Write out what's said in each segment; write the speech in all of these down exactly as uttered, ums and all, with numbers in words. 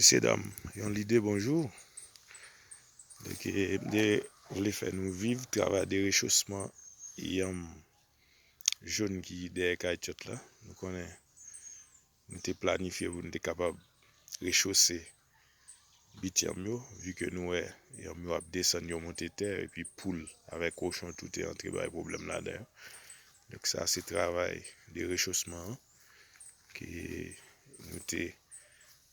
Mesye dam, yon lide bonjou. Donk, e, m te vle fè nou viv travay de rechosman yanm jòn ki dèyè kay Tchòt la. Nou konnen nou te planifye pou nou te kapab rechose bit yanm yo, vi ke nou wè yanm yo ap desann, yo monte tè, epi poul avèk kochon tou te antre bay pwoblèm ladan yo. Donk, sa se travay de rechosman an ke nou te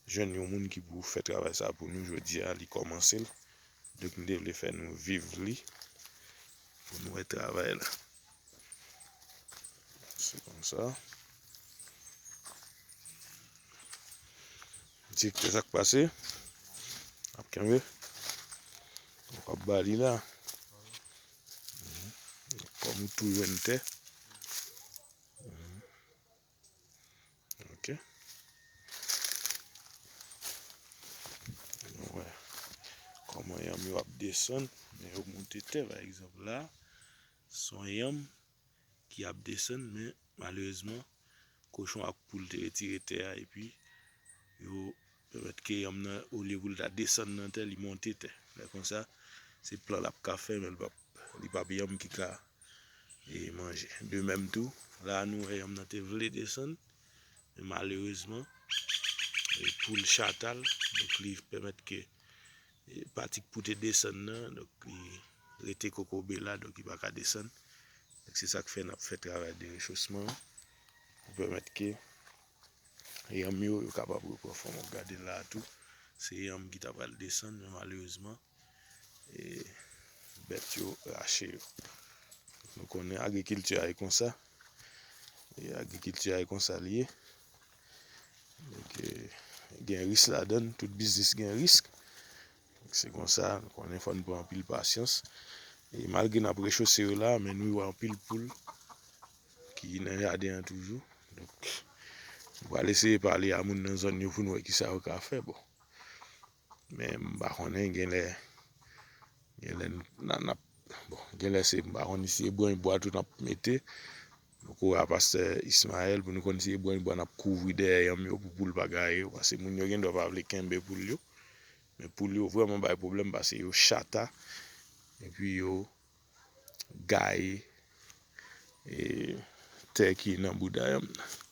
jwenn yon moun ki pou fè travay sa pou nou jodi a, li kòmanse l. Donk, m te vle fè nou viv li pou nou wè travay la. Se konsa. Direktè, sa k pase? Ap kenbe. Ou ap ba li la. Mhm. Kòm ou tou jwenn tè. Mhm. Ok. Nou wè kòman yanm yo ap desann, men yo monte tè, pa egzanp, la, se yon yanm ki ap desann, men malerezman, kochon ak poul te retire tè a, epi yo pèmèt ke yanm nan, olye pou l ta desann nan tè, li monte tè. Lè konsa, se plan l ap ka fè, men l p ap, li p ap yanm ki ka, e, manje. De menm tou, la nou wè yanm nan te vle desann, men malerezman, e, poul chata l, donk li pèmèt ke, e, pati k pou te desann nan, donk li rete kokobe la, donk li pa ka desann. Donk se sa k fè n ap fè travay de rechosman an, pou pèmèt ke yanm yo, yo kapab repran fòm. W ap gade la a tou, se yanm ki ta pral desann, men malerezman, e, bèt yo rache yo. Nou konnen agrikilti a e konsa. E agrikilti a e konsa li ye. Donk, e, gen risk ladan l, tout biznis gen risk. Donk, se konsa, nou konnen fò n pran anpil pasyans. E malgre n ap rechose yo la, men nou wè anpil poul ki nan jaden an toujou. Donk, nou pral eseye pale a moun nan zòn yo pou nou wè kisa yo ka fè. Bon. Men m pa konnen, genlè, genlè n, n, n ap, bon, genlè se, m pa konn si se branch bwa tou n ap mete. Nou kouri a pastè Ismaël pou nou konn si se branch bwa n ap kouvri dèyè yanm yo pou poul pa gaye yo. Paske moun yo gen dwa pa vle kenbe poul yo. Men poul yo vrèman bay pwoblèm paske yo chata. Epi yo gaye, e, tè ki nan bouda yanm nan.